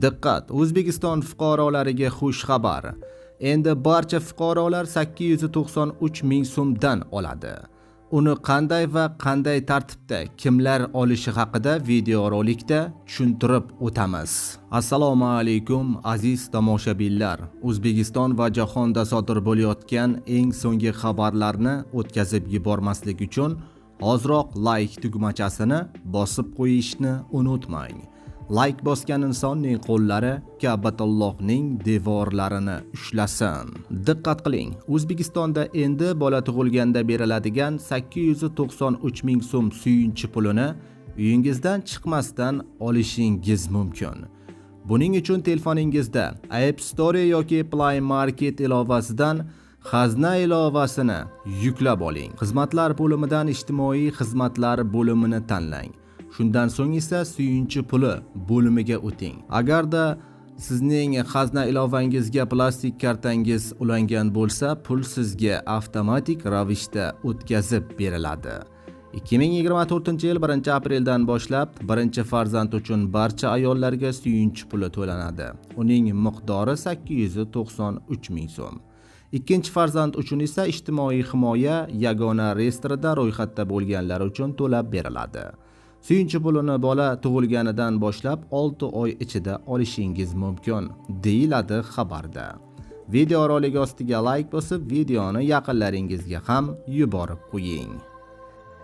Diqqat! O'zbekiston fuqarolariga xush xabar. Endi barcha fuqarolar 893 ming so'mdan oladi. Uni qanday va qanday tartibda kimlar olishi haqida videorolikda tushuntirib o'tamiz. Assalomu alaykum, aziz tomoshabinlar. O'zbekiston va jahonda sodir bo'layotgan eng so'nggi xabarlarni o'tkazib yubormaslik uchun hoziroq like tugmachasini bosib qo'yishni unutmang. Like bosgan insonning qo'llari Ka'batullohning devorlarini ushlasin. Diqqat qiling, O'zbekistonda endi bola tug'ilganda beriladigan 893 ming so'm suyunchi pulini uyingizdan chiqmasdan olishingiz mumkin. Buning uchun telefoningizda App Store yoki Play Market ilovasidan Xazna ilovasini yuklab oling. Xizmatlar bo'limidan ijtimoiy xizmatlar bo'limini tanlang. Shundan so'ng esa suyunchi puli bo'limiga o'ting. Agarda sizning Xazna ilovangizga plastik kartangiz ulangan bo'lsa, pul sizga avtomatik ravishda o'tkazib beriladi. 2024-yil 1-apreldan boshlab birinchi farzand uchun barcha ayollarga suyunchi puli to'lanadi. Uning miqdori 893 ming so'm. Ikkinchi farzand uchun esa ijtimoiy himoya yagona reyestrida ro'yxatda bo'lganlar uchun to'lab beriladi. Suyunchi pulini bola tug'ilganidan boshlab 6 oy ichida olishingiz mumkin, deyiladi xabarda. Video rolik ostiga like bosib, videoni yaqinlaringizga ham yuborib qo'ying.